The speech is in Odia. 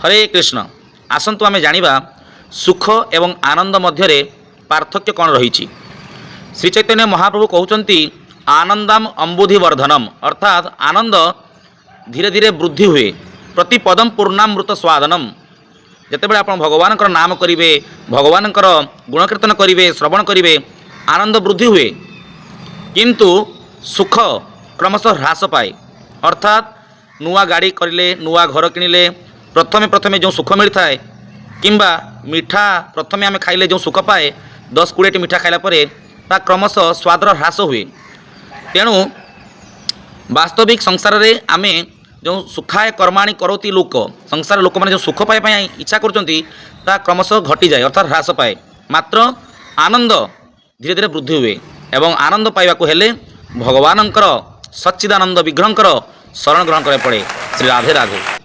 ହରେ କୃଷ୍ଣ। ଆସନ୍ତୁ ଆମେ ଜାଣିବା ସୁଖ ଏବଂ ଆନନ୍ଦ ମଧ୍ୟରେ ପାର୍ଥକ୍ୟ କ'ଣ ରହିଛି। ଶ୍ରୀ ଚୈତନ୍ୟ ମହାପ୍ରଭୁ କହୁଛନ୍ତି, ଆନନ୍ଦମ୍ ଅମ୍ବୁଧି ବର୍ଦ୍ଧନମ୍, ଅର୍ଥାତ୍ ଆନନ୍ଦ ଧୀରେ ଧୀରେ ବୃଦ୍ଧି ହୁଏ। ପ୍ରତିପଦମ ପୂର୍ଣ୍ଣାମୃତ ସ୍ୱାଦନମ୍। ଯେତେବେଳେ ଆପଣ ଭଗବାନଙ୍କର ନାମ କରିବେ, ଭଗବାନଙ୍କର ଗୁଣକୀର୍ତ୍ତନ କରିବେ, ଶ୍ରବଣ କରିବେ, ଆନନ୍ଦ ବୃଦ୍ଧି ହୁଏ। କିନ୍ତୁ ସୁଖ କ୍ରମଶଃ ହ୍ରାସ ପାଏ। ଅର୍ଥାତ୍ ନୂଆ ଗାଡ଼ି କରିଲେ, ନୂଆ ଘର କିଣିଲେ ପ୍ରଥମେ ପ୍ରଥମେ ଯେଉଁ ସୁଖ ମିଳିଥାଏ କିମ୍ବା ମିଠା ପ୍ରଥମେ ଆମେ ଖାଇଲେ ଯେଉଁ ସୁଖ ପାଏ, 10-20ଟି ମିଠା ଖାଇଲା ପରେ ତା କ୍ରମଶଃ ସ୍ୱାଦର ହ୍ରାସ ହୁଏ। ତେଣୁ ବାସ୍ତବିକ ସଂସାରରେ ଆମେ ଯେଉଁ ସୁଖାୟ କର୍ମାଣି କରୋତି ଲୋକ, ସଂସାର ଲୋକମାନେ ଯେଉଁ ସୁଖ ପାଇବା ପାଇଁ ଇଚ୍ଛା କରୁଛନ୍ତି, ତାହା କ୍ରମଶଃ ଘଟିଯାଏ, ଅର୍ଥାତ୍ ହ୍ରାସ ପାଏ। ମାତ୍ର ଆନନ୍ଦ ଧୀରେ ଧୀରେ ବୃଦ୍ଧି ହୁଏ ଏବଂ ଆନନ୍ଦ ପାଇବାକୁ ହେଲେ ଭଗବାନଙ୍କର ସଚ୍ଚିଦାନନ୍ଦ ବିଗ୍ରହଙ୍କର ଶରଣ ଗ୍ରହଣ କରିବାକୁ ପଡ଼େ। ଶ୍ରୀ ରାଧେ ରାଧେ।